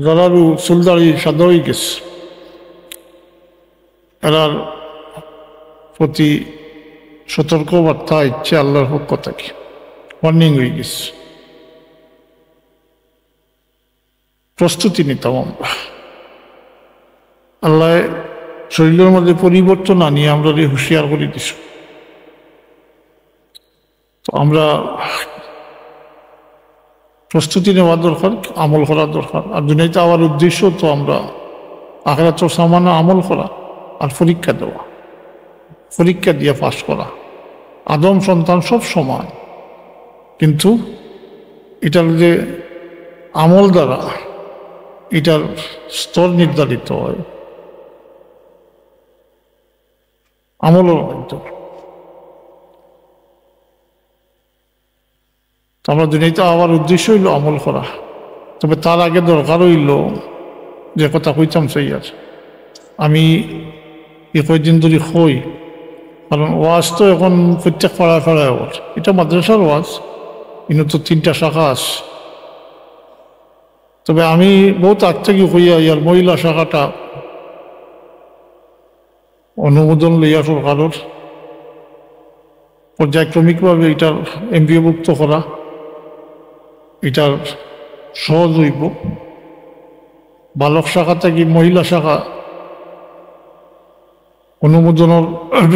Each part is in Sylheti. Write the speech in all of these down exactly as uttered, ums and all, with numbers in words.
যারারও চুলদাড়ি সাদা অইগেছে, এরার প্রতি সতর্ক বার্তা আইছে আল্লাহর পক্ষ থাকি, ওয়ার্নিং অইগেছে। প্রস্তুতি নিতাম আমরা। আল্লাহ শরীরের মধ্যে পরিবর্তন আনিয়া আমরারে হুঁশিয়ার করি দিছে। তো আমরা প্রস্তুতি নেওয়া দরকার, আমল করা দরকার। আর দুনিয়াতে আওয়ার উদ্দেশ্য তো আমরা আখেরাতর সামানা আমল করা আর পরীক্ষা দেওয়া, পরীক্ষা দিয়া পাস করা। আদম সন্তান সব সমান, কিন্তু ইটার যে আমল দ্বারা ইটার স্তর নির্ধারিত হয়, আমলর মাধ্যমে। তো আমরা দুনিয়াতে আওয়ার উদ্দেশ্য অইলো আমল করা, তবে তার আগে দরকার অইলো যে কথা কইতাম চাইয়ার, আমি এই কয়দিন ধরি কই, কারণ ওয়াজ তো এখন প্রত্যেক পাড়ায় পাড়ায় ওয়াজ, ইটা মাদ্রাসার ওয়াজ, ইনো তো তিনটা শাখা আছে। তবে আমি বহুত আগ থাকি কইয়া আইয়ার মহিলা শাখাটা অনুমোদন লইয়া সরকারর পর্যায়ক্রমিকভাবে ইটার এমপিওভুক্ত করা, ইটার সহজ অইবো। বালক শাখা থাকি মহিলা শাখা অনুমোদনর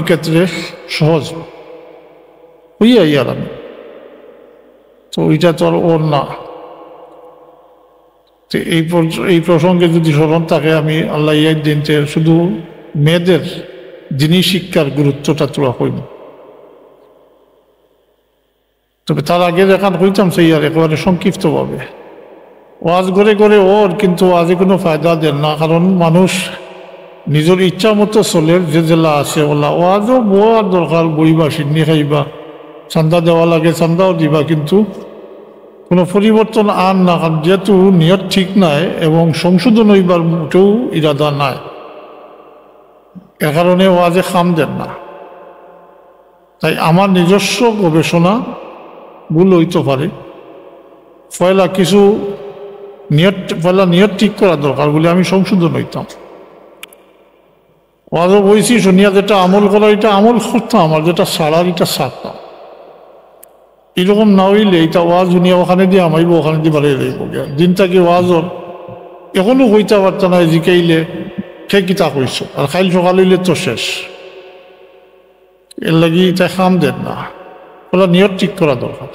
ক্ষেত্রে সহজ অইয়া আইয়ার আমি। তো ইটা তো আর ওর না। তো এই পর-, এই প্রসঙ্গে যদি স্মরণ থাকে, আমি আল্লাহ ইয়াদ দিন, তে শুধু মেয়েদের দিনী শিক্ষার গুরুত্বটা তোরা কইব। তবে তার আগে যেখান কইতাম চাইয়ার একেবারে সংক্ষিপ্তভাবে, ওয়াজ ঘরে ঘরে ওর, কিন্তু ওয়াজে কোনো ফায়দা দের না, কারণ মানুষ নিজের ইচ্ছা মতো চলের, যে যেলা আছে ওলা। ওয়াজও বওয়ার দরকার, বইবা, শিন্নি খাইবা, চান্দা দেওয়া লাগে, চান্দাও দিবা, কিন্তু কোনো পরিবর্তন আর না, কারণ যেহেতু নিয়ত ঠিক নাই এবং সংশোধন হইবার মোটেও ইরাদা নাই, এর কারণে ওয়াজে কাম দের না। তাই আমার নিজস্ব গবেষণা ভুল হইতে পারে, পয়লা কিছু নিয়ত, পয়লা নিয়ত ঠিক করা দরকার বলে আমি সংশোধন হইতাম। ওয়াজও বইছি, শুনিয়া যেটা আমল করা, এটা আমল করতাম, আর যেটা ছাড়ার, এটা ছাড়তাম। এরকম না হইলে এটা ওয়াজ শুনিয়া ওখানে দিয়ে আমাইব, ওখানে দিয়ে বাড়িয়ে যাইব গিয়া। দিন থাকি ওয়াজ ওর, এখনো কইতে পারত না, জিকাইলে কে কিতা কইছো, আর কাইল সকাল হইলে তো শেষ। এর লাগি এটা কাম দের না, ওরা নিয়ত ঠিক করা দরকার।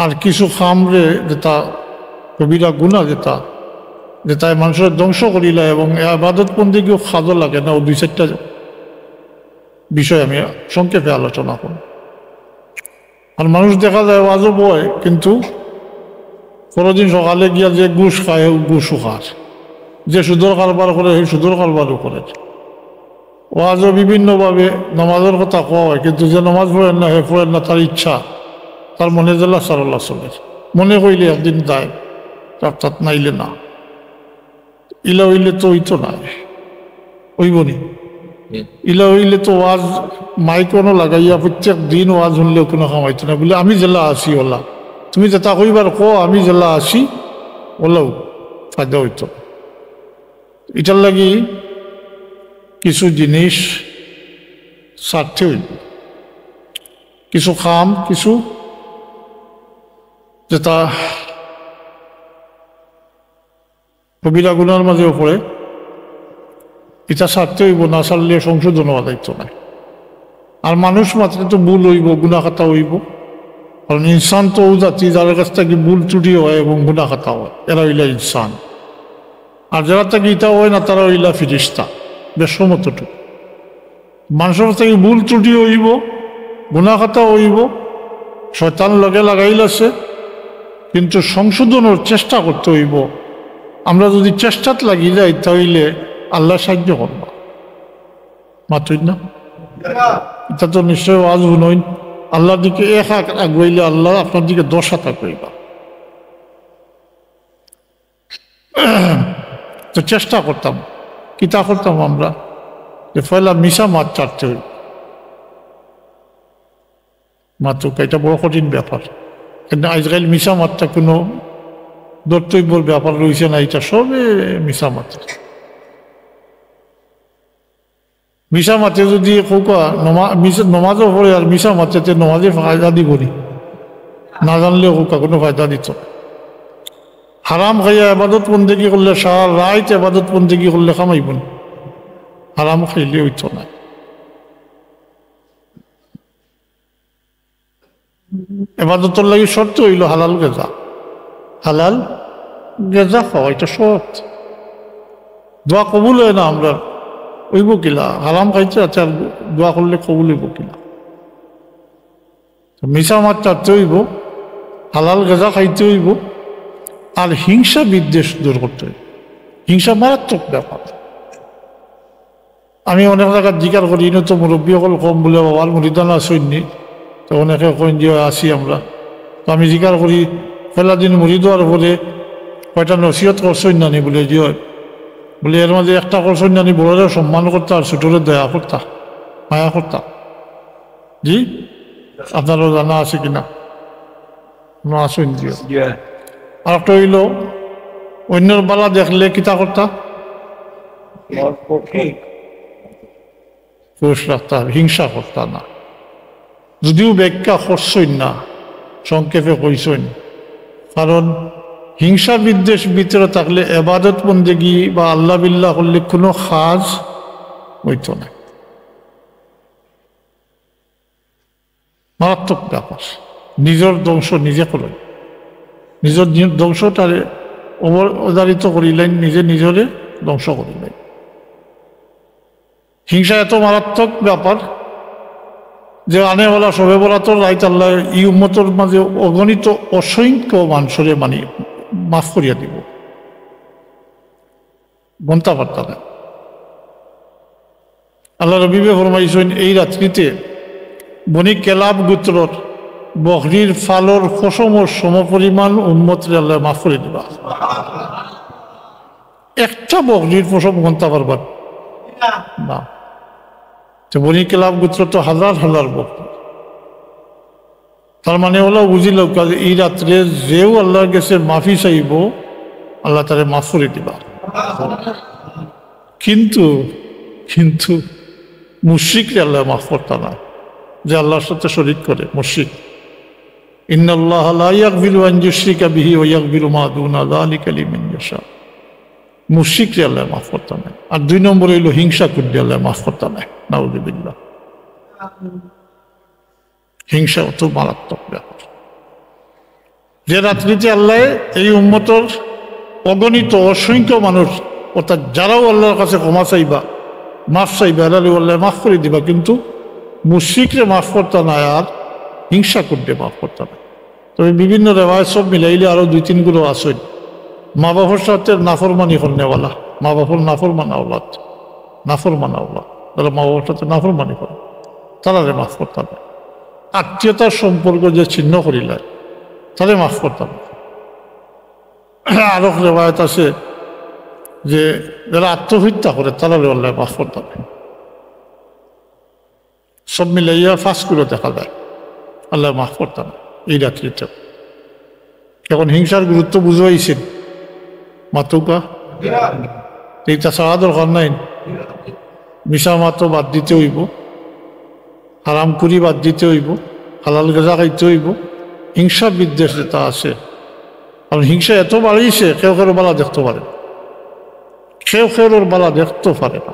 আর কিছু কামরে যেটা কবিরা গুনাহ, যেটা, যেটায় মানুষের ধ্বংস করিলা এবং এ আবাদত বন্দেগীও কাজও লাগে না, ও দুই চারটা বিষয় আমি সংক্ষেপে আলোচনা করব। আর মানুষ দেখা যায় ওয়াজও বয়, কিন্তু পরদিন সকালে গিয়া যে ঘুষ খায়, ও ঘুষও খার, যে সুদর কারবার করে, সেই সুদর কারবারও করে। ওয়াজও বিভিন্নভাবে নমাজের কথা কওয়া হয়, কিন্তু যে নমাজ পড়েন না, হে পড়েন না, তার ইচ্ছা, তার মনে যেলা সারল্লা চলে। মনে কইলে একদিন যায়, তার তাত নাইলে না। ইলা হইলে তো হইতো না, হইব নি? ইলা হইলে তো ওয়াজ মাইক কোনো লাগাইয়া প্রত্যেক দিন ওয়াজ শুনলেও কোনো কামাইতো না। বলে, আমি যেলা আছি ওলা, তুমি যেটা কইবার কও, আমি যেলা আছি ওলাও ফায়দা হইতো। এটার লাগি কিছু জিনিস ছাড়তে হইব, কিছু কাম, কিছু যেটা কবিরা গুনার মাঝেও পড়ে, এটা ছাড়তে হইব, না ছাড়লে সংশোধন হওয়া যাইতো না। আর মানুষ মাত্রে তো ভুল হইব, গুনা খাতা হইব, কারণ ইনসান তো ও জাতি যার কাছ থেকে ভুল ত্রুটি হয় এবং গুনা খাতা হয়, এরা হইলা ইনসান। আর যারা থেকে ইটা হয় না, তারা হইলা ফিরিস্তা, বেশমতটুকু। মানুষের থেকে ভুল ত্রুটি হইব, গুনা খাতা হইব, শয়তান লগে লাগাইল আছে, কিন্তু সংশোধনের চেষ্টা করতে হইব। আমরা যদি চেষ্টাত লাগি যাই, তাহলে আল্লাহ সাহায্য করবা। মাতুই না? এটা তো নিশ্চয় ওয়াজ হুনইন, আল্লাহর দিকে এক হাত আগুয়াইলে আল্লাহ আপনার দিকে দশ হাত আগুয়াইবা। তো চেষ্টা করতাম, কিতা করতাম আমরা, যে পয়লা মিছা মাত ছাড়তে হইব। মাতুক, এটা বড় কঠিন ব্যাপার। কিন্তু আজকাল মিছা মাতটা কোনো ধর্তব্যর ব্যাপার রইছে না, ইটা সবে মিছা মাতে। মিছা মাতে যদি কউক্কা নমা-, মিছা, নমাজও পড়ে আর মিছা মাতে, তে নমাজে ফায়দা দিবো নি? না জানলেও কউক্কা, কুনু ফায়দা দিতো না। হারাম খাইয়া এবাদত বন্দেগি করলে, সারা রাইত এবাদত বন্দেগি করলে কামাইবো নি? হারাম খাইলে অইতো না। এবাদতর লাগি শর্ত অইলো হালাল গেজা। হালাল গেজা খাওয়া, ইটা শর্ত। দোয়া কবুল অয় না আমরার, অইবো কিলা? হারাম খাইতে আছে আর দোয়া করলে কবুল অইবো কিলা? তো মিছা মাত ছাড়তে অইবো, হালাল গেজা খাইতে অইবো, আর হিংসা বিদ্বেষ দূর করতে অইবো। হিংসা মারাত্মক ব্যাপার। আমি অনেক জাগাত জিকার করি, ইনো তো মুরব্বি অকল কম বুলে, বাবার মুরিদান আছইন নি? তো অনেকে কইন যে, "আছি আমরা।" তো আমি জিকার করি, "পয়লা দিন মুরিদ অওয়ার পরে কয়টা নসিহত করছইন না নি?" বুলে, "জি অয়।" বুলে, "এর মাঝে একটা করছইন না নি, বড়রে সম্মান করতা আর ছোটরে দয়া করতা, মায়া করতা?" জি? আপনারও জানা আছে কিনা? না, আছইন দিও। জি। আর একটা অইলো, অইন্যর বালা দেখলে কিতা করতা? খুশ রাখতা, হিংসা করতা না। যদিও ব্যাখ্যা করছইন না, সংক্ষেপে কইছইন, কারণ হিংসা বিদ্বেষ ভিতরে থাকলে এবাদত বন্দেগি বা আল্লাহ বিল্লাহ করলে কুনু কাজ অইতো না। মারাত্মক ব্যাপার। নিজর ধ্বংস নিজে করইন, নিজর নি-, ধ্বংসটারে অব-, অবধারিত করিলাইন, নিজে নিজরে ধ্বংস করিলাইন। হিংসা এত মারাত্মক ব্যাপার যে আনেওয়ালা শবে বরাতর রাইত আল্লায় ই উম্মতর মাঝে অগণিত অসংখ্য মানষরে মানি মাফ করিয়া দিবো। গনতা পারতা না। আল্লার হাবিবে ফরমাইছইন, এই রাত্রিতে বনি কেলাব গোত্রর বকরির ফালর পশমর সমপরিমাণ উম্মতরে আল্লায় মাফ করি দিবা। একটা বকরির পশম গনতা পারবা না। তো বনি কেলাব গোত্র তো হাজার হাজার বকরি। তার মানে অইলো বুঝিলাউক্কা যে ই রাত্রে যেউ আল্লার গেছে মাফি চাইবো, আল্লায় তারে মাফ করি দিবা। কিন্তু, কিন্তু মুশরিকরে আল্লায় মাফ করতা না, যে আল্লার সাথে শরিক করে মুশরিক। ইন্নাল্লাহা লা ইয়াগফিরু আন ইউশরিকা বিহি ওয়া ইয়াগফিরু মা দুনা যালিকা লিমান ইয়াশা। মুশরিকরে আল্লায় মাফ করতা না। আর দুই নম্বর অইলো হিংসা করলে আল্লায় মাফ করতা না। নাউজুবিল্লাহ। হিংসা অত মারাত্মক ব্যাপার। যে রাত্রিতে আল্লায় এই উম্মতর অগণিত অসংখ্য মানুষ, অর্থাৎ যারাও আল্লার কাছে ক্ষমা চাইবা, মাফ চাইবা, এরারে আল্লায় মাফ করি দিবা, কিন্তু মুশরিকরে মাফ করতা না, আর হিংসা করলে মাফ করতা না। তবে বিভিন্ন রেওয়ায়ত সব মিলাইলে আরো দুই তিন গুলো আছে। মা বাপর সাথে নাফরমানি করনেওয়ালা, মা বাপর নাফরমান আওলাদ, নাফরমান আওলাদ, যারা মা বাপর সাথে নাফরমানি করে, তারারে মাফ করতা না। আত্মীয়তার সম্পর্ক যে ছিন্ন করিলায়, তারে মাফ করতা না। আরো রেওয়ায়ত আছে যে যারা আত্মহত্যা করে, তারারে আল্লায় মাফ করতা না। সব মিলাইয়া পাঁচ গুলো দেখা যায় আল্লায় মাফ করতা না এই রাত্রিতে। এখন হিংসার গুরুত্ব বুঝাইছেন মাতুকা, এইটা ছাড়া দরকার নাই। মিছা মাতো বাদ দিতে অইবো, হারামখুরি বাদ দিতে অইবো, হালাল গেজা খাইতে অইবো। হিংসা বিদ্বেষ যেটা আছে, কারণ হিংসা এত বাড়িছে, কেউ কেউর বালা দেখতো পারে না, কেউ কেউর বালা দেখতো পারে না।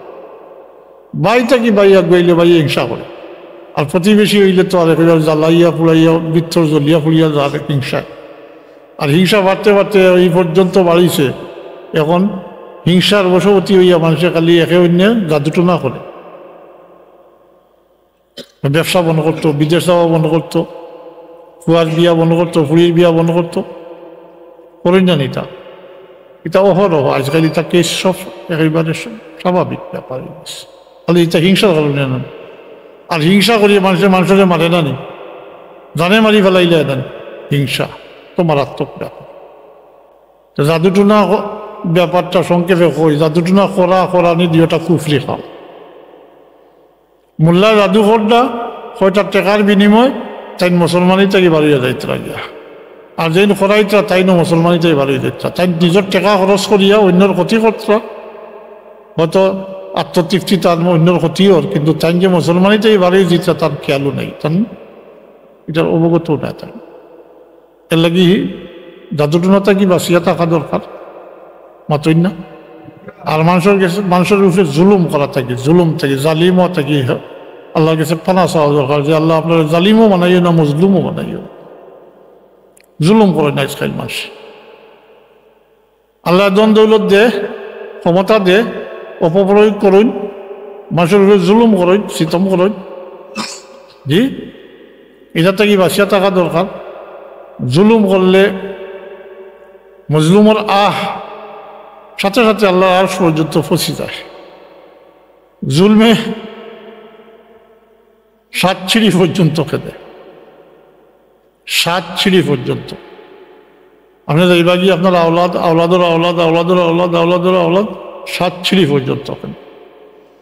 ভাই থাকি ভাই আগুয়াইলে ভাই হিংসা করে, আর প্রতিবেশী অইলে তো আর একেবারে জ্বালাইয়া পুড়াইয়া ভিতর জ্বলিয়া পুড়িয়া যায় হিংসায়। আর হিংসা বাড়তে বাড়তে এই পর্যন্ত বাড়িছে, এখন হিংসার বশবর্তী অইয়া মানষে খালি একে অইন্যে জাদুটনা করে। ব্যবসা বন্ধ করতো, বিদেশ যাওয়া বন্ধ করতো, ফুয়ার বিয়া বন্ধ করতো, ফুড়ির বিয়া বন্ধ করতো, করইন না নি ইতা? ইতা অহরহ আজকাল, ইতা কেস সব একেবারে স-, স্বাভাবিক ব্যাপার অই গেছে। খালি ইতা হিংসার কারণে না। আর হিংসা করিয়া মানষে মানষরে মারে না নি, জানে মারি ফালাইলে না নি। হিংসা তো মারাত্মক ব্যাপার। তো জাদুটনা হ-, ব্যাপারটা সংক্ষেপে কই, জাদুটনা করা, করানি দুইটা কুফরি কাম। মোল্লা জাদু করলা, কয়টা টেকার বিনিময় তাইন মুসলমানি থাকি বারইয়া যাইতরা গিয়া। আর যেইন খরাইতরা, তাইনও মুসলমানিতেই বাড়ি দিতরা। তাইন নিজর টেকা খরচ করিয়া অইন্যর ক্ষতি করতরা, হয়তো আত্মতৃপ্তি তার অইন্যর ক্ষতি অর, কিন্তু তাইন যে মুসলমানিতেই বাড়ি দিতরা, তার খেয়ালও নাই, তান ইটার অবগতও নাই তাইন। এর লাগি জাদুটনা থাকি বাঁচিয়া থাকা দরকার, মাতইন না? আর মানষর গেছে, মানষর উপরে জুলুম করা থাকি, জুলুম থাকি, জালিমও থাকি, আল্লাহর গেছে পানা চাওয়া দরকার যে, "আল্লাহ, আপনারে জালিমও বানাইও না, মজলুমও বানাইও না।" জুলুম করইন আইজকাইল মানষে। আল্লায় ধন দৌলত দে, ক্ষমতা দে, অপপ্রয়োগ করইন, মানষর উপরে জুলুম করইন, সিতম করইন। জি, ইটা থাকি বাঁচিয়া থাকা দরকার। জুলুম করলে মজলুমর আহ সাথে সাথে আল্লাহর আরশ পর্যন্ত পৌঁছি যায়। জুলমে সাত সিঁড়ি পর্যন্ত খেদে, সাত সিঁড়ি পর্যন্ত। আপনে যাইবা গিয়া আপনার আওলাদ, আওলাদর আওলাদ, আওলাদর আওলাদ, আওলাদর আওলাদ, সাত সিঁড়ি পর্যন্ত খেদে।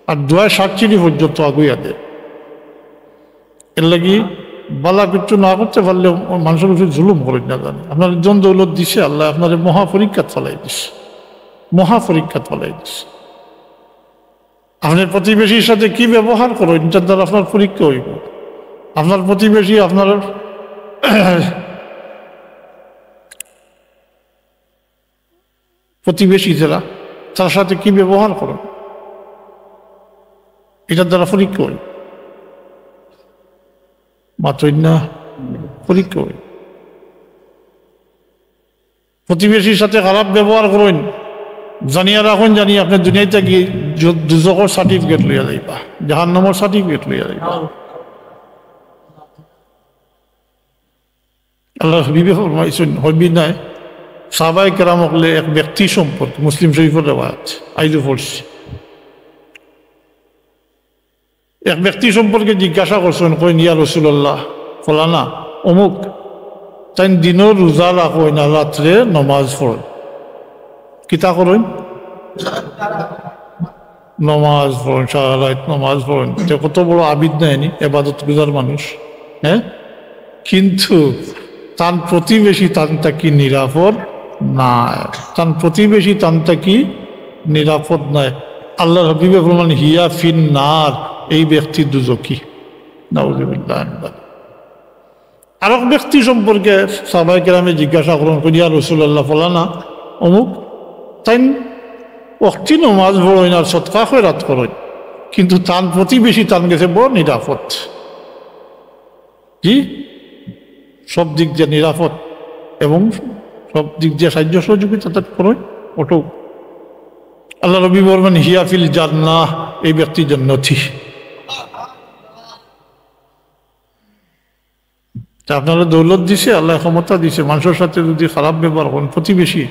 আর দোয়ায় সাত সিঁড়ি পর্যন্ত আগুইয়া দে। এর লাগি বালা কিচ্ছু না করতে পারলে মানষর উপরে জুলুম করইন না জানি। আপনারে ধন দৌলত দিছে আল্লায়, আপনারে মহা পরীক্ষাত ফালাই দিছে, মহা পরীক্ষাত ফালাই দিছে। আপনার প্রতিবেশীর সাথে কি ব্যবহার করইন, ইটার দ্বারা আপনার পরীক্ষা অইবো। আপনার প্রতিবেশী, আপনার প্রতিবেশী যারা, তার সাথে কি ব্যবহার করইন, ইটার দ্বারা পরীক্ষা অইবো। মাতইন না, পরীক্ষা অইবো। প্রতিবেশীর সাথে খারাপ ব্যবহার করইন, জানিয়া রাখইন, জানি আপনে দুনিয়াত থাকি জু-, দুজখর সার্টিফিকেট লইয়া যাইবা, জাহান্নামর সার্টিফিকেট লইয়া যাইবা। আল্লাহর হাবিবে ফরমাইছইন, হইবি নায়, সাহাবায়ে কেরাম অকলে এক ব্যক্তি সম্পর্কে, মুসলিম শরীফর রেওয়ায়াত, আইজও পড়ছি। এক ব্যক্তি সম্পর্কে জিজ্ঞাসা করছইন, কইন, "ইয়া রাসূলুল্লাহ, ফলানা, অমুক, তাইন দিনর রোজা রাখইন আর রাত্রে নমাজ পড়ইন।" কিতা করইন? নমাজ পড়ইন, সারা রাইত নমাজ পড়ইন। তে কত বড় আবিদ নায় নি, এবাদত গুজার মানুষ, হ্যাঁ? কিন্তু তান প্রতিবেশী তান থাকি নিরাপদ নায়, তান প্রতিবেশী তান থাকি নিরাপদ নায়। আল্লাহর হাবিবে ফরমান, "হিয়া ফিন নার", এই ব্যক্তি দুজখী। নাউজুবিল্লাহ। আরক ব্যক্তি সম্পর্কে সাহাবায়ে কেরামে জিজ্ঞাসা করইন, কইন, "ইয়া রাসূলুল্লাহ, ফলানা অমুক, তাইন অক্তি নমাজ পড়ইন আর সদকা খয়রাত করইন, কিন্তু তান প্রতিবেশী তান গেছে বড় নিরাপদ।" জি, সব দিক দিয়া নিরাপদ এবং সব দিক দিয়া সাহায্য সহযোগিতা তার করইন, অটুক। আল্লাহর হাবিবে ফরমান, "হিয়া ফিল জান্নাহ", এই ব্যক্তি জান্নাতি। তে আপনারে দৌলত দিছে, আল্লায় ক্ষমতা দিছে, মানষর সাথে যুদি খারাপ ব্যবহার করইন, প্রতিবেশী,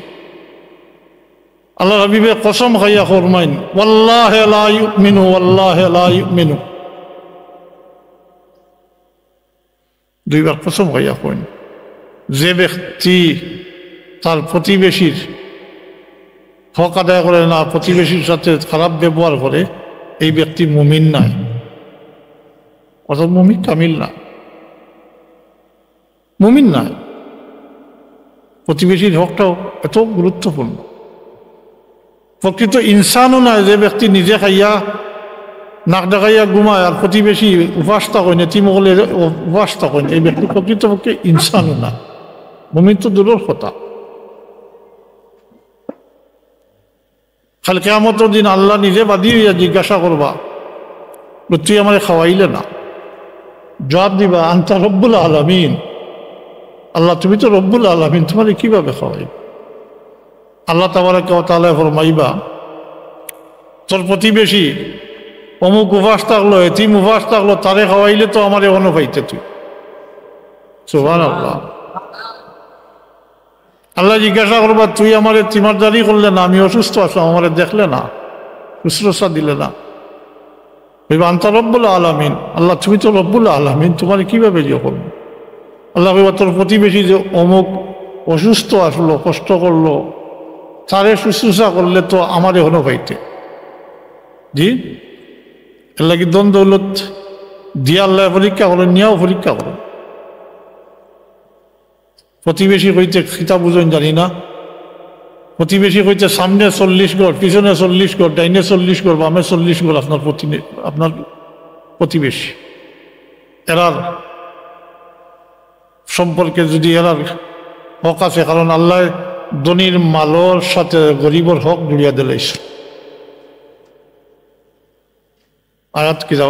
আল্লাহর হাবিবে কসম খাইয়া ফরমাইন, "ওয়াল্লাহি লা ইউমিনু, ওয়াল্লাহি লা ইউমিনু।" দুইবার কসম খাইয়া কইন, যে ব্যক্তি তার প্রতিবেশীর হক আদায় করে না, প্রতিবেশীর সাথে খারাপ ব্যবহার করে, এই ব্যক্তি মুমিন নায়। অর্থাৎ মুমিন কামিল না, মুমিন নায়। প্রতিবেশীর হকটাও এত গুরুত্বপূর্ণ। প্রকৃত ইনসানও নায় যে ব্যক্তি নিজে খাইয়া নাক ডাকাইয়া ঘুমায় আর প্রতিবেশী উপাস থাকইন, এতিম অকলে উপাস থাকইন, এই ব্যক্তি প্রকৃতপক্ষে ইনসানও নায়। মুমিন তো দূরর কথা। কাল কিয়ামতর দিন আল্লাহ নিজে বাদী অইয়া জিজ্ঞাসা করবা, "তুই আমারে খাওয়াইলে না?" জবাব দিবা, "আনতা রব্বুল আলামিন।" আল্লাহ, তুমি তো রব্বুল আলামিন, তোমারে কিভাবে খাওয়াই? আল্লাহ তাবারাকা ওয়া তাআলায় ফরমাইবা, "তোর প্রতিবেশী অমুক উপাস থাকলো, এতিম উপাস থাকলো, তারে খাওয়াইলে তো আমারে অনো পাইতে তুই।" সুবহানাল্লাহ। আল্লাহ জিজ্ঞাসা করবা, "তুই আমারে তিমারদারি করলে না, আমি অসুস্থ আছলাম, আমারে দেখলে না, শুশ্রূষা দিলে না।" কইবা, "আনতা রব্বুল আলামিন, আল্লাহ তুমি তো রব্বুল আলামিন, তোমারে কিভাবে ইয়ে করবো?" আল্লাহ কইবা, "তোর প্রতিবেশী যে অমুক অসুস্থ আসলো, কষ্ট করলো, তারে শুশ্রূষা করলে তো আমারে অনো পাইতে।" জি, এর লাগি ধন দৌলত দিয়া আল্লাহ পরীক্ষা করইন, নিয়াও পরীক্ষা করইন। প্রতিবেশী কইতে কিতা বুঝইন জানি না। প্রতিবেশী কইতে সামনে চল্লিশ ঘর, পিছনে চল্লিশ ঘর, ডাইনে চল্লিশ ঘর, বামে চল্লিশ ঘর আপনার প্রতিনে-, আপনার প্রতিবেশী। এরার সম্পর্কে যদি এরার হক আছে, কারণ আল্লায় ধনীর মালর সাথে গরিবর হক জুড়িয়া দিলাইছে। আয়াত কিতা?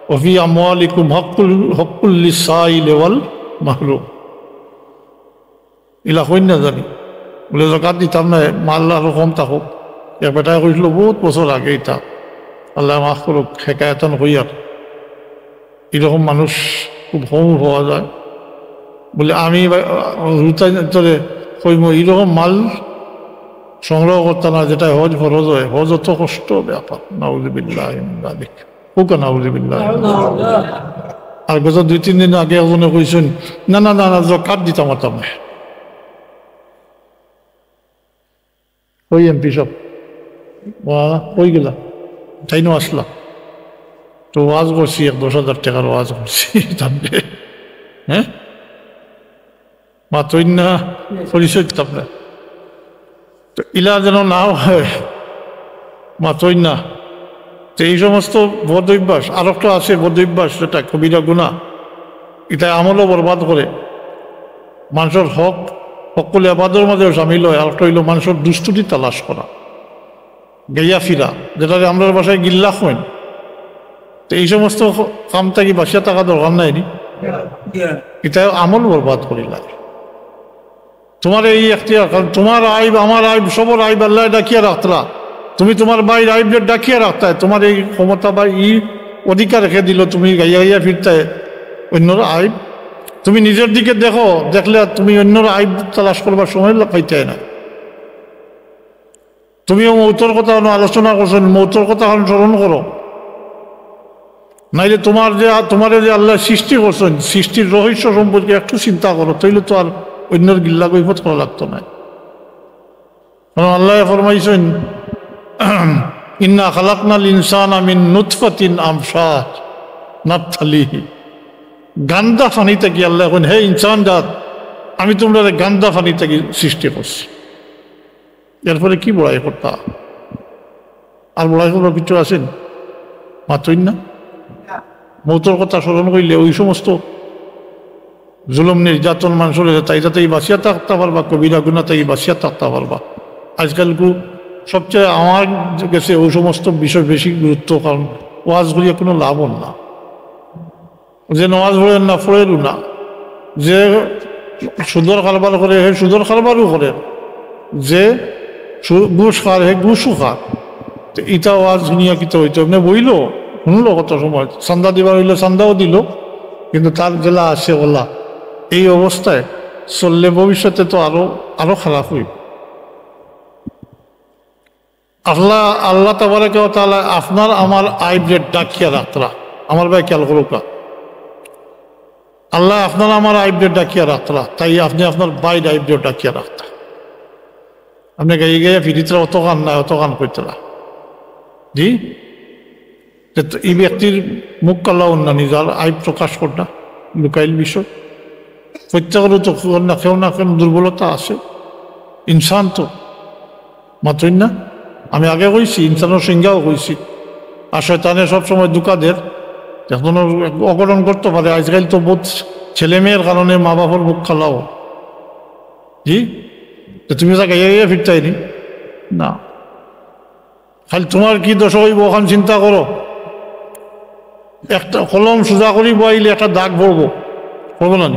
"ওফি আমওয়ালিকুম হক্কুল, হক্কুল লিসাইল ওয়াল মাহরুম।" ইলা কইন না জানি, বুলে, "জাকাত দিতাম না, মাল আরো কম থাকো।" এক বেটায় কইছিল বহুত বছর আগে ইতা, আল্লায় মাফ করুক, হেকায়াতন কইয়ার, এরকম মানুষ খুব কম পাওয়া যায়। বুলে, "আমি বা-, হুরুতাইন্তরে কইমু, এরকম মাল সংগ্রহ করতা না, যেটা হজ ফরজ হয়, হজ অত কষ্ট ব্যাপার।" নাউজুবিল্লাহ মিন যালিক। কউক্কা নাউজুবিল্লাহ। আর গত দুই তিন দিন আগে একজনে কইছইন, "না, না, না, না, জাকাত দিতাম পারতাম না।" ওই এমপি সাব, ওয়া, কই গেলা? তাইনও আসলা। তো ওয়াজ করছি, এক দশ হাজার টাকার ওয়াজ করছি, তারপরে, হ্যাঁ? মাতইন না, পরিচয় দিতাম না। তো ইলা যেন না হয়, মাতইন না। তো এই সমস্ত বদ অভ্যাস, আর একটা আছে বদ অভ্যাস, যেটা কবিরা গুনাহ, এটা আমলও বরবাদ করে, মানুষের হক, হক্কুল এবাদর মাঝেও সামিল হয়। আর একটা হইল মানুষের দুস্তুটি তালাশ করা, গাইয়া ফিরা, যেটারে আমরার ভাষায় গিল্লা কইন। তো এই সমস্ত কাম থাকি বাঁচিয়া থাকা দরকার নাই নি? এটা আমল বরবাদ করিলায়। তোমার এই এখতিয়ার, কারণ তোমার আইব, আমার আইব, সবর আইব আল্লায় ডাকিয়া রাখতরা। তুমি তোমার ভাইর আইবরে ডাকিয়া রাখতায়, তোমার এই ক্ষমতা বা এই অধিকার রেখে দিল, তুমি গাইয়া গাইয়া ফিরতায় অন্যর আইব। তুমি নিজের দিকে দেখো, দেখলে আর তুমি অন্যর আইব তালাশ করবার সময় পাইতায় না। তুমিও মৌতর কথা অনো আলোচনা করছো, মৌতর কথা অনো স্মরণ করো। নাইলে তোমার যে, তোমারে যে আল্লায় সৃষ্টি করছইন, সৃষ্টির রহস্য সম্পর্কে একটু চিন্তা করো, তাইলে তো আর অন্যর গিল্লা গইবত করা লাগতো নায়। কারণ আল্লায় ফরমাইছইন, "ইন্না খালাকনাল ইনসানা মিন নুতফাতিন আমশাজ নাবতালিহি।" গান্দা পানি থাকি আল্লায় কইন, "হে ইনসান জাত, আমি তোমরারে গান্দা পানি থাকি সৃষ্টি করছি।" এরপরে কি বড়াই করতা? আর বড়াই করবার কিছু আছে নি? মাতইন না। মৌতর কথা স্মরণ করিলে ওই সমস্ত জুলুম নির্যাতন মানুষের তাই তাতেই বাঁচিয়া থাকতে পারবা, কবিরা গুনা তাই বাঁচিয়া থাকতে পারবা। আজকাল কু সবচেয়ে আমার গেছে ওই সমস্ত বিষয় বেশি গুরুত্ব, কারণ ওয়াজ করিয়া কোনো লাভ হল না। যে নামাজ পড়ের না, পড়েরও না। যে সুদর কারবার করে, হে সুদর কারবারও করে। যে সু-, ঘুষ খার, হে ঘুষও খার। তো ইটা ওয়াজ শুনিয়া কিতা হইতো? এমনি বইলো, শুনলো কত সময়। চান্দা দিবার হইলে চান্দাও দিল, কিন্তু তার জেলা আছে ওলা। এই অবস্থায় চললে ভবিষ্যতে তো আরো, আরো খারাপ হইব। আল্লাহ, আল্লাহ তাবারাকা ওয়া তাআলা আপনার আমার আইবরে ডাকিয়া রাখতরা। আমার ভাই খেয়াল করুকা, আল্লাহ আপনার আমার আইবরে ডাকিয়া রাখতরা, তাই আপনি আপনার ভাইর আইবরে ডাকিয়া রাখতা। আপনি গাইয়া গাইয়া ফিরিতরা, অত গান না, অত গান করতরা। জি, তে তো এই ব্যক্তির মুখ কালা অন্য, নিজের আইব প্রকাশ কর না, লুকাইল বিষয়। প্রত্যেকেরও তো কেউ না কেউ না কেউ দুর্বলতা আছে, ইনসান তো। মাতইন না? আমি আগে কইছি, ইনসানের সংজ্ঞাও কইছি। আর শয়তানে সবসময় ধোঁকা দের, এখন অঘটন করতে পারে। আজকাল তো বহুত ছেলে মেয়ের কারণে মা বাবার মুখ কালাও। জি, তো তুমি তা গাইয়া গাইয়া ফিরতাই নি না। খালি তোমার কি দশা হইব, ওখান চিন্তা করো। একটা কলম সোজা করি বইলে একটা দাগ পড়বো, পড়বো না নি?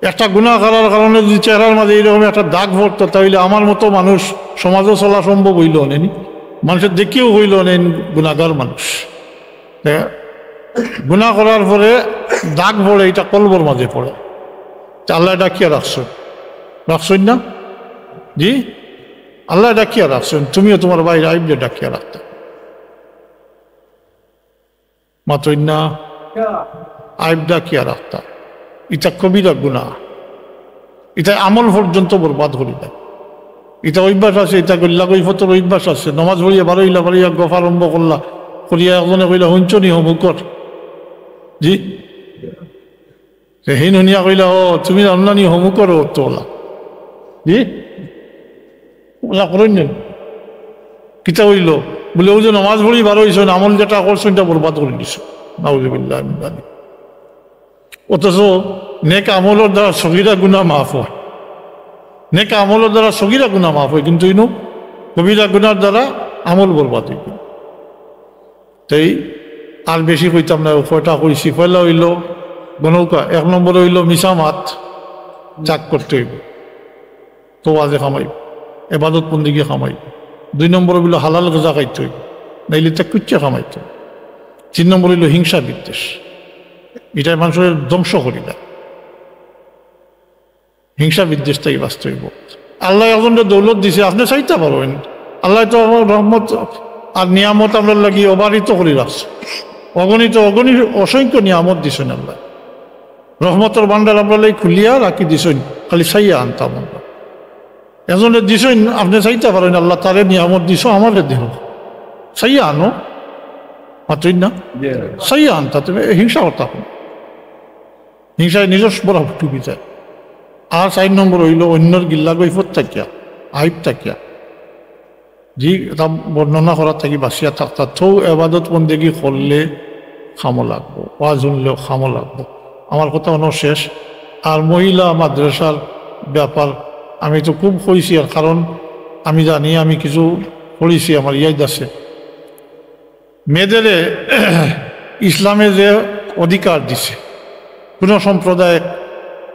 একটা গুনাহ করার কারণে যদি চেহারার মাঝে এইরকম একটা দাগ পড়তো, তাহলে আমার মতো মানুষ সমাজে চলা সম্ভব হইল না নি। মানুষের দেখিও হইল না, গুনাহগার মানুষ। দেখা, গুনাহ করার পরে দাগ পড়ে, এটা কলবর মাঝে পড়ে। তা আল্লাহ ডাকিয়া রাখছো, রাখছইন না? জি, আল্লাহ ডাকিয়া রাখছইন, তুমিও তোমার ভাইর আইবরে ডাকিয়া রাখতা। মাতইন না? আইব ডাকিয়া রাখতা। ইটা কবিরা গুনাহ। ইটা আমল পর্যন্ত বরবাদ করি দেয়। ইটা অভ্যাস আছে, ইটা গল্লা গইফতর অভ্যাস আছে। নমাজ পড়িয়া বারইলা, বারইয়া গফ আরম্ভ করলা, করিয়া একজনে কইলা, "হুনছো নি অমুকর?" জি? তে হিন হুনিয়া কইলা, "ও, তুমি জানো না নি হমুকর অর্থ অলা?" জি? অলা করইন নি? কিতা অইলো? বুলে, "অউ যে নমাজ পড়ি বার অইছইন, আমল যেটা করছইন, ইটা বরবাদ করি দিছইন।" নাউজুবিল্লাহ মিন যালিক। অথচ নেক আমলর দ্বারা সগীরা গুনাহ মাফ অয়। নেক আমলর দ্বারা সগীরা গুনাহ মাফ অয়, কিন্তু ইনো কবিরা গুনার দ্বারা আমল বরবাদ অইবো। তেই আর বেশি কইতাম না, কয়টা কইছি। পয়লা অইলো গণৌকা, এক নম্বর অইলো মিছা মাত ত্যাগ করতে অইবো, তো ওয়াজে কামাইবো, এবাদত বন্দিগি কামাইবো। দুই নম্বর অইলো হালাল গজা খাইতে অইবো, নাইলে তে কুচ্চে কামাইতো। তিন নম্বর অইলো হিংসা বিদ্বেষ, ইটায় মানুষরে ধ্বংস করিলা। হিংসা বিদ্বেষ থাকি বাঁচতে অইবো। আল্লাহ একজনরে দৌলত দিছে, আপনে চাইতা পারইন। আল্লায় তো আমরার রহমত আর নিয়ামত আমরার লাগি অবারিত করি রাখছে। অগণিত, অগণিত, অসংখ্য নিয়ামত দিছইন আল্লায়। রহমতর ভান্ডার আমরার লাগি খুলিয়া রাখি দিছইন, খালি চাইয়া আনতাম আমরা। একজনরে দিছইন, আপনে চাইতা পারইন, "আল্লাহ, তারে নিয়ামত দিছো, আমারে দেও।" চাইয়া আনো, মাতইন না? জি। চাইয়া আনতা, তুমি হিংসা করতা কেনে? হিংসায় নিজস্ব বড় ফুটি যায়। আর চাইর নম্বর অইলো অইন্যর গিল্লা গইফত থাকিয়া, আইব থাকিয়া। জি, ইটা বর্ণনা করার থাকি বাঁচিয়া থাকতা, তেউ এবাদত বন্দেগি করলে কামো লাগবো, ওয়াজ হুনলেও কামো লাগবো। আমার কথা অনো শেষ। আর মহিলা মাদ্রাসার ব্যাপার আমি তো খুব কইছি, আর কারণ আমি জানি, আমি কিছু পড়ছি, আমার ইয়াদ আছে। মেয়েদেরে ইসলামে যে অধিকার দিছে, কোনো সম্প্রদায়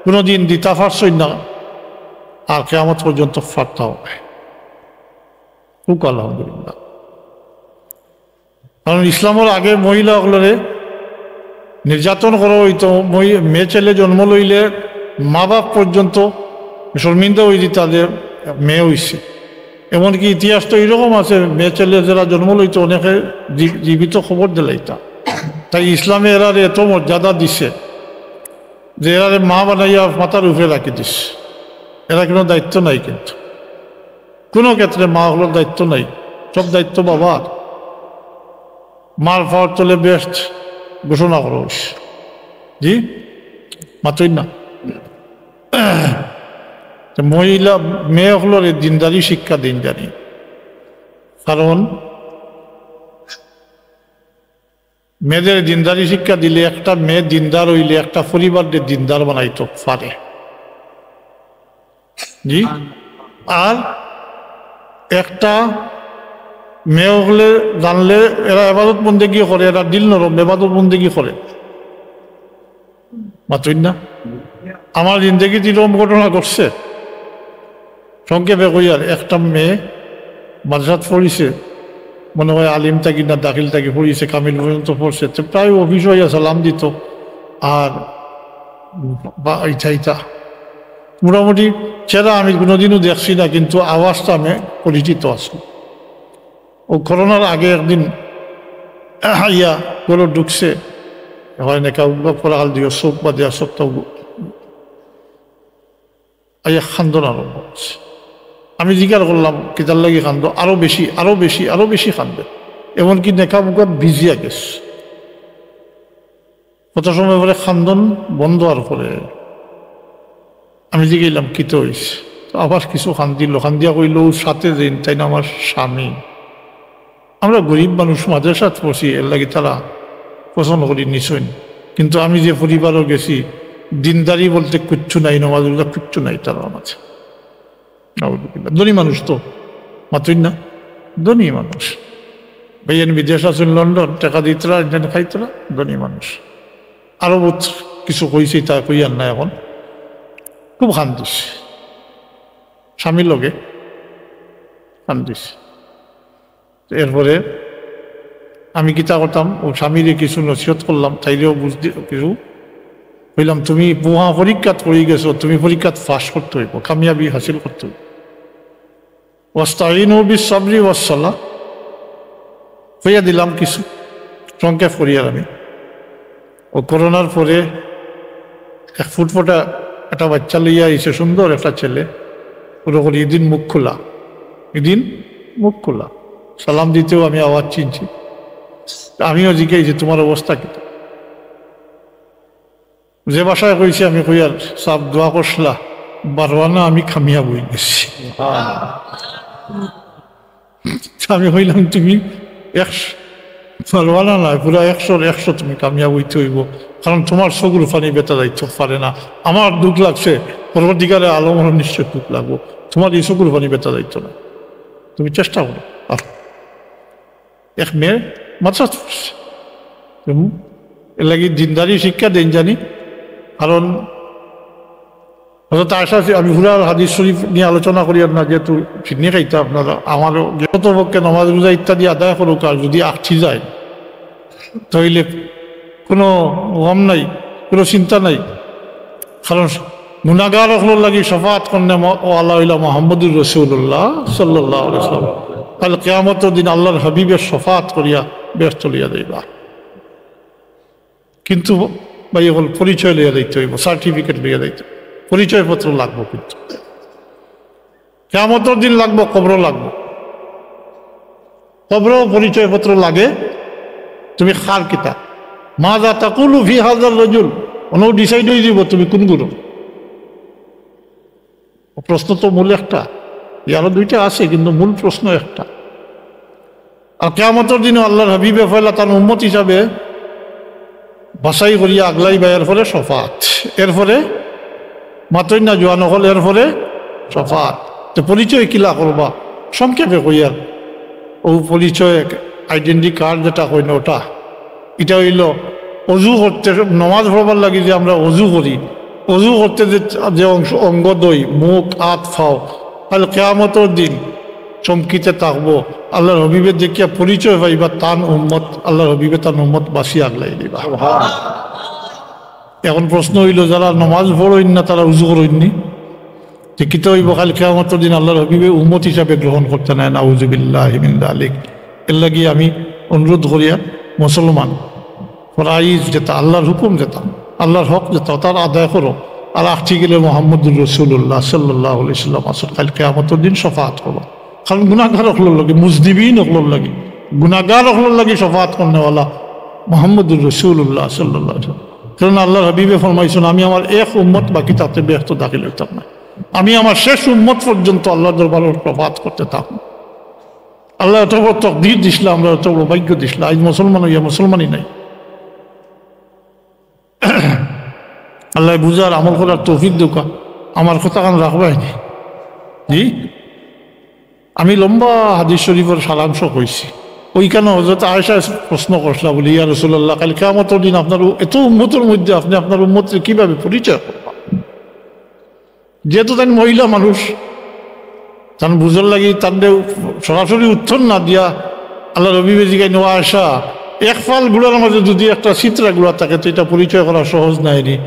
কোনোদিন দিতা পারছইন না, আর কিয়ামত পর্যন্ত পারতা নায়। কউক্কা আলহামদুলিল্লাহ। কারণ ইসলামর আগে মহিলা অকলরে নির্যাতন করা অইতো, মহি-, মেয়ে ছেলে জন্ম লইলে মা বাপ পর্যন্ত শর্মিন্দা অইযিতা যে মেয়ে অইছে। এমনকি ইতিহাস তো এরকম আছে, মেয়ে ছেলে যেরা জন্ম লইতো অনেকে জী-, জীবিত কবর দিলাইতা। তাই ইসলামে এরারে এত মর্যাদা দিছে যে এরারে মা বানাইয়া মাথার উপরে রাখি দিছে, এরার কোনো দায়িত্ব নাই। কিন্তু কোনো ক্ষেত্রে মা অকলর দায়িত্ব নাই, সব দায়িত্ব বাবার। মার পাওর তলে বেহেস্ত ঘোষণা করা অইছে। জি, মাতইন না। তো মহিলা, মেয়ে অকলরে দিনদারি শিক্ষা দিন জানি, কারণ মেয়েদের দিনদারি শিক্ষা দিলে একটা মেয়ে দিনদার অইলে একটা পরিবাররে দিনদার বানাইতো পারে। জি, আর একটা মেয়ে অকলে জানলে এরা এবাদত বন্দেগি করে, এরা দিল নরম, এবাদত বন্দেগি করে। মাতইন না? আমার জিন্দেগিত এরকম ঘটনা ঘটছে। সংক্ষেপে কইয়ার, একটা মেয়ে মাদ্রাসাত পড়ছে, মনে হয় আলিম থাকি না দাখিল থাকি পড়ছে, কামিল পর্যন্ত পড়ছে। তো প্রায় অফিসো আইয়া সালাম দিতো, আর বা-, ইটা ইটা। মোটামুটি চেহারা আমি কোনোদিনও দেখছি না, কিন্তু আওয়াজটা আমি পরিচিত আছে। ও করোনার আগে একদিন আইয়া ঘরো ঢুকছে, হয় নেকাব উকাব করা হাল দিও, চোখ বাদে আর সবটা উগ-, আইয়া কান্দন আরম্ভ করছে। আমি জিজ্ঞাসা করলাম, "কিতার লাগি কান্দো?" আরো বেশি, আরো বেশি, আরো বেশি কান্দে, এমনকি নেকাব উকাব ভিজিয়া গেছে। কত সময় পরে কান্দন বন্ধ আর করে। আমি জিগাইলাম, "কিতা অইছে?" তো আবার কিছু কান্দিল, কান্দিয়া কইল, "অউ সাথে যেইন, তাইন আমার স্বামী। আমরা গরিব মানুষ, মাদ্রাসাত পড়ছি, এরলাগি তারা পছন্দ করি নিছইন। কিন্তু আমি যে পরিবারো গেছি, দিনদারি বলতে কিচ্ছু নাই, নমাজ রোজা কিচ্ছু নাই তারার মাঝে।" নাউজুবিল্লাহ। ধনী মানুষ তো, মাতইন না? ধনী মানুষ। ভাইয়াইন বিদেশ আছইন লন্ডন, টেকা দিতরা, ইন্ডিয়ান খাইতরা, ধনী মানুষ। আরো বউত কিছু কইছে, তা কইয়ার না এখন। খুব কান্দিছে। স্বামীর লগে কান্দিছে। এরপরে আমি কিতা করতাম, অউ স্বামীরে কিছু নসিহত করলাম, তাইরেও বুঝ দি-, কিছু কইলাম, "তুমি মহা পরীক্ষাত পড়ি গেছো, তুমি পরীক্ষাত পাস করতে অইবো, কামিয়াবি হাসিল করতে অইবো।" "ওয়াস্তাইনু বিস সাবরি ওয়াস সালাহ।" কইয়া দিলাম কিছু, সংক্ষেপ করিয়ার আমি। অউ করোনার পরে এক ফুটফুটা একটা বাচ্চা লইয়া আইছে, সুন্দর একটা ছেলে। পুরো করি ইদিন মুখ খোলা, ইদিন মুখ খোলা। সালাম দিতেও আমি আওয়াজ চিনছি। আমিও জিজ্ঞাসা, "তোমার অবস্থা কিতা?" যে ভাষায় কইছি আমি কইয়ার, "সাব দোয়া করছলা, বারো আনা আমি কামিয়াব অই গেছি।" তা আমি কইলাম, "তুমি একশো, বারো আনা নায়, পুরা একশোর একশো তুমি কামিয়াব অইতে অইবো, কারণ তুমার চকুর পানি বেটা যাইতো পারে না। আমার দুখ লাগছে, পরবর্তীকালে আলমর নিশ্চয় দুখ লাগবো, তুমার ই চকুর পানি বেটা যাইতো না, তুমি চেষ্টা করো।" আর এক মেয়ে মাদ্রাসাত পড়ছে। হুম? এর লাগি দিনদারি শিক্ষা দেইন জানি। কারণ হযরত আয়েশা, আমি পুরা হাদিস শরীফ নিয়া আলোচনা করিয়ার না, যেহেতু চিনি খাইতা আপনারা, আমারও যত পক্ষে নামাজ রোজা ইত্যাদি আদায় করুক, আর যদি আটকি যায়, তাইলে কোনো গম নাই, কোনো চিন্তা নাই। কারণ গুনাগার অকলর লাগি শাফাআত করনে ম-, ওয়ালা অইলা মুহাম্মদুর রাসূলুল্লাহ সাল্লাল্লাহু আলাইহি ওয়াসাল্লাম। কাল কিয়ামতর দিন আল্লাহর হাবিবে শাফাআত করিয়া বেহেশত লইয়া যাইবা। কিন্তু ভাই, অকল পরিচয় লইয়া যাইতে অইবো, certificate লইয়া যাইতে অইবো, পরিচয়পত্র লাগবো। কিন্তু কিয়ামতর দিন লাগবো, কবরো লাগবো। কবরো পরিচয়পত্র লাগে, তুমি কার কিতা, মাযা তাকুলু ফি হাযার রাজুল, অনো decide অই যাইবো তুমি কুন গুরু। প্রশ্ন তো মূল একটা, আরো দুইটা আছে, কিন্তু মূল প্রশ্ন একটা। আর কিয়ামতর দিনও আল্লাহর হাবিবে পয়লা তান উম্মত হিসাবে বাছাই করিয়া আগলাইবা, এরপরে শাফাআত, এরপরে মাতইন না জোয়ান অকল, এরপরে শাফাআত। তে পরিচয় কিলা করবা? সংক্ষেপে কইয়ার, অউ পরিচয়, identity card যেটা কইন ওটা, ইটা অইলো অজু করতে, নমাজ পড়বার লাগি যে আমরা অজু করি, অজু করতে যে, যে অংশ, অঙ্গ ধই, মুখ, আত, পাও, কাল কিয়ামতর দিন চমকিতে থাকবো। আল্লাহর হাবিবে দেখিয়া পরিচয় পাইবা, তান উম্মত, আল্লাহর হাবিবে তান উম্মত বাছি আগলাই দিবা। এখন প্রশ্ন অইলো, যারা নমাজ পড়ইন না, তারা অজু করইন নি? তে কিতা অইবো? কাল কিয়ামতর দিন আল্লাহর হাবিবে উম্মত হিসাবে গ্রহণ করতা নায়, নাউজুবিল্লাহি মিন যালিক। এর লাগি আমি অনুরোধ করিয়ার, মুসলমান, ফরাইজ যেটা, আল্লাহর হুকুম যেটা, আল্লাহর হক যেটা, তার আদায় করো। আর আটকি গেলে মুহাম্মদুর রাসূলুল্লাহ সাল্লাল্লাহু আলাইহি ওয়াসাল্লাম আছইন, কাল কিয়ামতর দিন শাফাআত করবা। কারণ গুনাহগার অকলর লাগি, মুজনিবিন অকলর লাগি, গুনাহগার অকলর লাগি শাফাআত করনেওয়ালা মুহাম্মদুর রাসূলুল্লাহ সাল্লাল্লাহু আলাইহি ওয়াসাল্লাম। কারণ আল্লাহর হাবিবে ফরমাইছইন, "আমি আমার এক উম্মত বাকি থাকতে বেহেশতো দাখিল অইতাম না, আমি আমার শেষ উম্মত পর্যন্ত আল্লাহর দরবারো শাফাআত করতে থাকমু।" আল্লাহ অত বড় তকদির দিছলা, আমরা অত বড় ভাগ্য দিছলা, আইজ মুসলমান অইয়া মুসলমানই নাই। আল্লাহ বুঝার, আমল করার তৌফিক দেউক্কা। আমার কথাখান রাখবায় নি? জি, আমি লম্বা হাদিস শরীফর সারাংশ কইছি। ওইখানো হযরত আয়েশা প্রশ্ন করছলা বুলি, "ইয়া রাসূলুল্লাহ, কাল কিয়ামতর দিন আপনার উ-, এত উম্মতর মধ্যে আপনে আপনার উম্মতরে কিভাবে পরিচয় করবা?" যেহেতু তাইন মহিলা মানুষ, তান বুঝার লাগি তানরে সরাসরি উত্তর না দিয়া আল্লাহর হাবিবে জিগাইন, "ও আয়েশা, এক ফাল ঘোড়ার মাঝে যদি একটা চিত্রা ঘোড়া থাকে, তো এটা পরিচয় করা সহজ নায় নি?"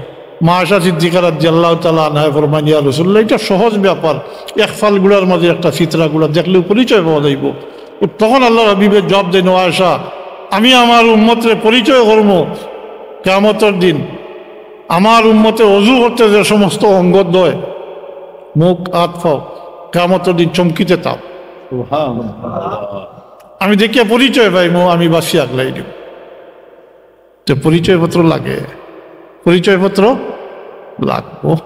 মা আয়েশা সিদ্দিকা রাদিয়াল্লাহু তাআলা আনহা ফরমাইন, "ইয়া রাসূলুল্লাহ, এটা সহজ ব্যাপার, এক ফাল ঘোড়ার মাঝে একটা চিত্রা ঘোড়া দেখলেও পরিচয় পাওয়া যাইবো।" তখন আল্লাহর হাবিবে জবাব দেইন, "ও আয়েশা, আমি আমার উম্মতরে পরিচয় করমু কিয়ামতর দিন, আমার উম্মতে অজু করতে যে সমস্ত অঙ্গ ধয়, মুখ, আত, পাও, কিয়ামতর দিন চমকিতে থাকবো। সুবহানাল্লাহ। আমি দেখিয়া পরিচয় পাইমু, আমি বাছি আগলাই দিমু।" তো পরিচয়পত্র লাগে, পরিচয়পত্র লাগবো।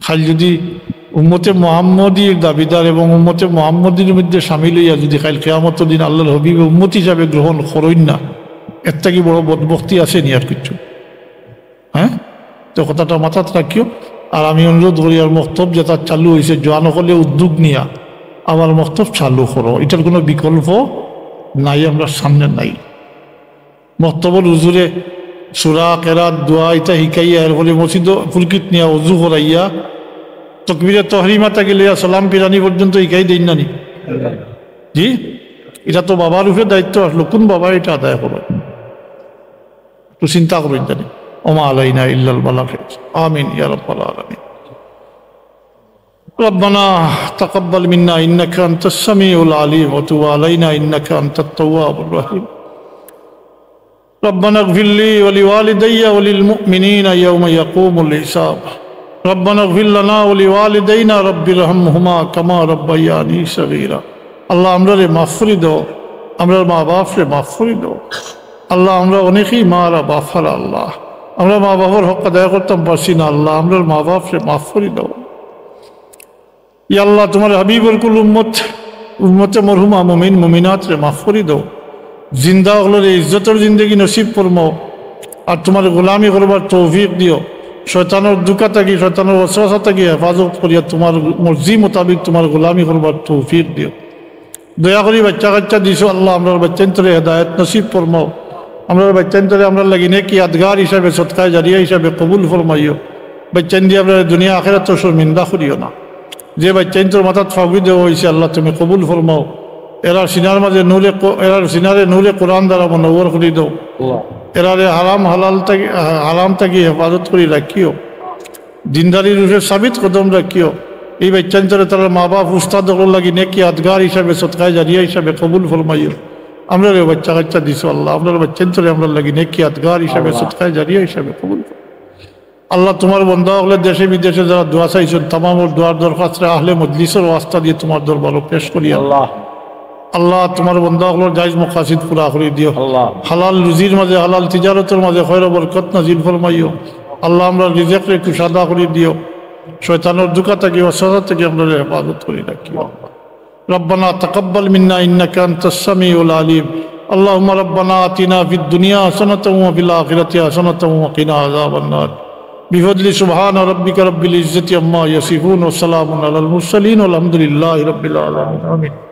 খালি যদি উম্মতে মুহাম্মদীর দাবিদার এবং উম্মতে মুহাম্মদীর মধ্যে সামিল অইয়া যদি কাল কিয়ামতর দিন আল্লাহর হাবিবে উম্মত হিসাবে গ্রহণ করইন না, এর থাকি বড় বদবখতি আছে নি আর কিছু? হ্যাঁ, তো কথাটা মাথাত রাখিও। আর আমি অনুরোধ করি, আর মক্তব যেটা চালু অইছে, জোয়ান অকলে উদ্যোগ নিয়া আবার মক্তব চালু করো, এটার কোনো বিকল্প নাই, আমরা সামনে নাই। মক্তবর হুজুরে সূরা, কেরাত, দোয়া ইতা হিকাইয়া, এরপরে মসজিদ পুলকিত নিয়া অজু করাইয়া, তকবিরে তহরিমা থাকি লইয়া সালাম ফিরানি পর্যন্ত হিকাই দেইন না নি? জি, এটা তো বাবার উপরে দায়িত্ব আসলো, কোন বাবা এটা আদায় করে? একটু চিন্তা করইন জানি। ওমা আলাইনা ইল্লাল বালাগ। আমিন ইয়া রাব্বাল আলামিন। ربنا تقبل منا إنك أنت السميع العليم وتب علينا إنك أنت التواب الرحيم. ربنا اغفر لي ولوالدي وللمؤمنين يوم يقوم الحساب. ربنا اغفر لنا ولوالدينا رب ارحمهما كما ربياني صغيرا. আল্লাহ, আমরারে মাফ করি দেও, আমরার মা বাপরে মাফ করি দেও। আল্লাহ, আমরা অনেকেই মা হারা বাপ হারা আল্লাহ। আমরা মা বাবার হক আদায় করতাম পারছি না আল্লাহ, আমরার মা বাপরে মাফ করি দেও। ইয়া আল্লাহ, তুমার হাবিবর কুল উম্মত, উম্মতে মরহুমা মুমিন মুমিনাতরে মাফ করি দেও। জিন্দা অকলরে ইজ্জতর জিন্দেগি নসিব ফরমাও, আর তুমার গোলামি করবার তৌফিক দিও। শয়তানর ধুকা থাকি, শয়তানর ওয়াসওয়াসা থাকি হেফাজত করিয়া তুমার মর্জি মোতাবিক তুমার গোলামি করবার তৌফিক দিও। দয়া করি বাইচ্চা কাইচ্চা দিছো আল্লাহ, আমরার বাইচ্চাইন্তরে হেদায়েত নসিব ফরমাও। আমরার বাইচ্চাইন্তরে আমরার লাগি নেক ইয়াদগার হিসাবে, সদকায়ে জারিয়া হিসাবে কবুল ফরমাইও। বাইচ্চাইন দিয়া আমরারে দুনিয়া আখেরাতো শর্মিন্দা করিও না। যে বাইচ্চাইন্তর মাথাত ফাগুই দেওয়া অইছে আল্লাহ তুমি কবুল ফরমাও। এরার সিনার মাঝে নূরে ক-, এরার সিনারে নূরে কোরআন দ্বারা মুনাওয়ার করি দেও। আল্লাহ। এরারে হারাম হালাল থাকি, হারাম থাকি হেফাজত করি রাখিও। দিনদারির উপরে সাবিত কদম রাখিও। এই বাইচ্চাইন্তরে তারার মা বাপ উস্তাদ অকলর লাগি নেক ইয়াদগার হিসাবে, সদকায়ে জারিয়া হিসাবে কবুল ফরমাইও। আমরারে বাইচ্চা কাইচ্চা দিছো আল্লাহ, আমরার বাইচ্চাইন্তরে আমরার লাগি নেক ইয়াদগার হিসাবে, আল্লাহ। সদকায়ে জারিয়া হিসাবে কবুল ফরমাইও। আল্লাহ, তুমার বন্দা অকলে দেশে বিদেশে যারা দোয়া চাইছইন, তামামর দোয়ার দরখাস্তরে আহলে মজলিসর ওয়াস্তা দিয়া তুমার দরবারো পেশ করি আল্লাহ। আল্লাহ। আল্লাহ, তুমার বন্দা অকলর জায়েজ মাকাসিদ পুরা করি দিও। আল্লাহ। হালাল রুজির মাঝে, হালাল তিজারতর মাঝে খয়র বরকত নাজিল ফরমাইও। আল্লাহ, আমরার রিজিকরে কুশাদা করি দিও। শয়তানর ধুকা থাকি, ওয়াসওয়াসা থাকি আমরারে হেফাজত করি রাখিও। ربنا تقبل منا إنك أنت السميع العليم. اللهم ربنا آتنا في الدنيا حسنة وفي الآخرة حسنة وقنا عذاب النار. بفضل سبحان ربك رب العزة عما يصفون وسلام على المرسلين والحمد لله رب العالمين. آمين.